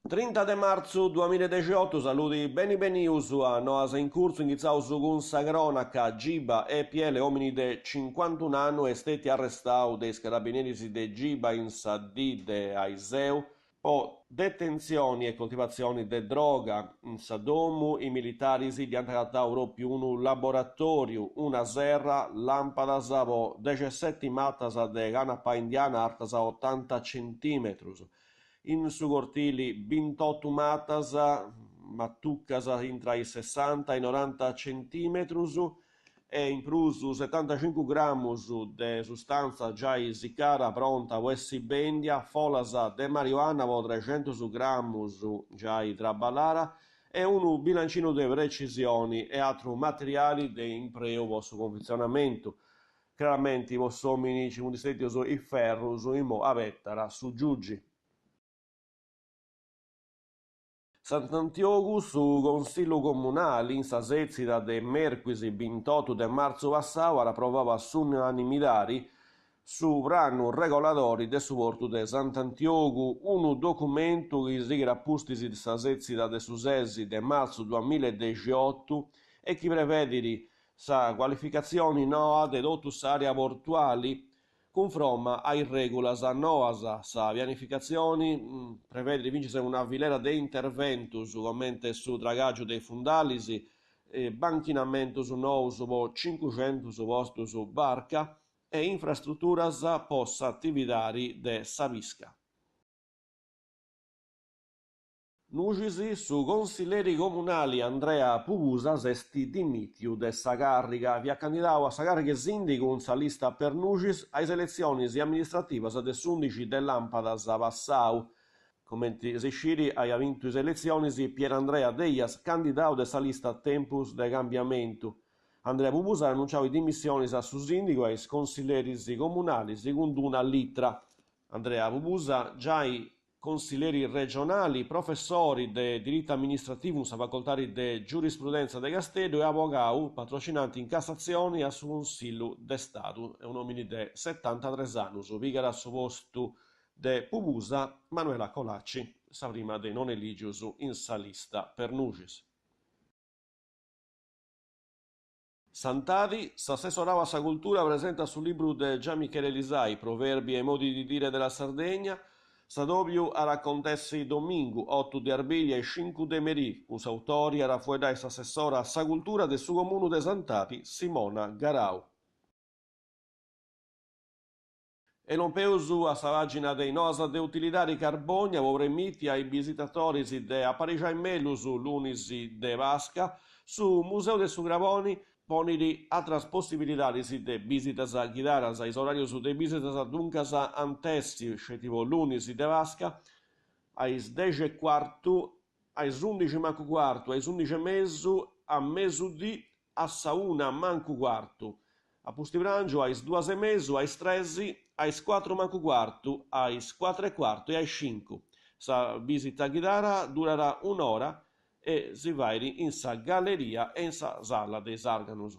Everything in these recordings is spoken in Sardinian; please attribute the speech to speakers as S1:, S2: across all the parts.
S1: Trinta de martzu duamillaedexiotu, saludi beni benius a Noas in Curtzu, inghitzaus cun sa cronaca, Giba, EPL, omini de cincuantun'annu est stetiu arrestau de is carabineris de Giba in sa dì de aiseu Po detentzioni e coltivatzioni de droga. In sa domu is militaris dd'iant agatau pròpiu unu laboratòriu, una serra, làmpadas po dexesseti matas de canapa indiana artas otanta centìmetrus. In su cortili bintotu matas, matucas intra is sessanta e noranta centìmetrus, e in prus setantacincu gramus de sustantza giai sicara pronta po essi bèndia, folas de mariuana po trexentus gramus giai traballara e unu bilancinu de precisioni e atru materiali de impreu po su cunfitzionamentu. Craramenti po s'òmini nci funt stètius is ferrus, imoi abetat su giugi. Sant'Antiogu, Su Consillu Comunali, in sa sètzida de mèrcuis bintotu de martzu passau, at aprovau a s'unanimidadi su Pranu Regoladori de su Portu de Sant'Antiogu, unu documentu chi sighit a pustis de sa sètzida de su ses de martzu duamillaedexiotu e chi prevedit sa cualificatzioni noa de totu s'àrea portuali Cunfroma a is règulas noas, sa pianificatzioni prevedit fintzas una filera de interventus comente su dragàgiu de is fundalis, banchinamentus nous po cincuxentus postus barca e infrastruturas po s'atividadi de sa pisca. Nuxis, su consilleri comunali Andrea Pubusa s'est dimìtiu de sa càrriga. Fiat candidau a sa càrriga 'e sìndigu in sa lista Per Nuxis a is eletzionis amministrativas de s'ùndixi de làmpadas passau. Comenti si sciri aiat bintu is eletzionis Pierandrea Deias, candidau de sa lista Tempus de Cambiamentu. Andrea Pubusa at annunciau is dimissionis a su sìndigu e a is consilleris comunalis cun d'una litra. Andrea Pubusa, giai consilleri regionali, professori de Diritu Amministrativu in sa Facoltadi de Giurisprudenza de Casteddu e abogau patrocinanti in Cassatzioni a su Consillu de Stadu, est un'òmini de setantatres annus. Pigat su postu de Pubusa Manuela Colacci, sa prima de non elìgius in sa lista Per Nuxis. Santadi, s'assessorau a sa cultura presentat su libru de Gianmichele Lisai, Proverbi e modi di dire della Sardegna. S'adòbiu at a acontessi domingu, otu de arbili a is cincu de merì. Cun s'autori at a fueddai s'assessora a sa cultura de su Comunu de Santadi, Simona Garau. E lompeus a sa pàgina de is noas de utilidadi Carbònia po premiti a is bisitatoris de aparixai mellus lunis de Pasca, su Museu de su Craboni ponit atras possibilidadis de bisitas ghidadas. Is oràrius de bisitas duncas ant essi sceti po lunis de Pasca a is dexi e cuartu, a is undixi mancu cuartu, a is undixi e mesu, a mesudì, a sa una mancu cuartu, a pustipràngiu a is duas e mesu, a is tres, a is cuatru mancu cuartu, a is cuatru e cuartu e a is cincu. Sa bìsita ghidada durat un'ora e si fait in sa galleria e in sa sala de is àrganus.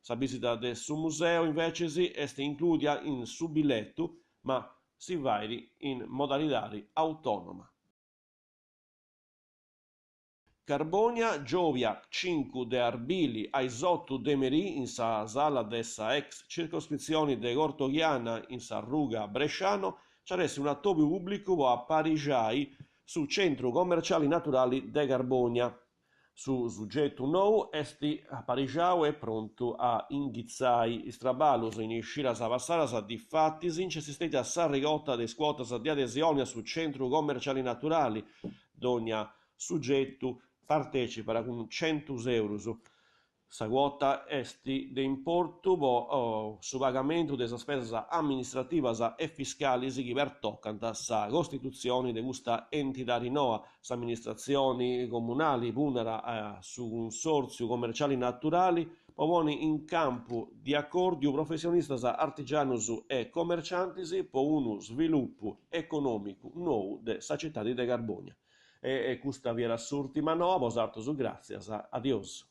S1: Sa bìsita de su museu invecis est inclùdia in su billetu, ma si fait in modalidadi autònoma. Carbònia, giòbia cincu de arbili a is otu de merì in sa sala de sa ex circoscritzioni de Cortoghiana in sa ruga Bresciano nc'at essi un'atòbiu pùblicu po aparixai su Centru Commerciali Naturali de Carbònia. Su sugetu nou est aparixau e prontu a inghitzai is traballus. In is cidas passadas, difatis, nc'est stètia s'arregota de is cuotas de adesioni a su Centru Commerciali Naturali. Dònnia sugetu partècipat cun centus eurus. Sa cuota est de importu po su pagamentu de sas spesas amministrativas e fiscalis chi pertocant sa costitutzioni de custa entidadi noa. S'amministratzioni comunali punnat a su Cunsòrtziu Commerciali Naturali po ponni in campu de acòrdiu professionistas, artigianus e commerciantis po unu svilupu econòmicu nou de sa citadi de Carbònia. E custa fiat s'ùrtima noa, a bosatrus gràtzias, adiosu.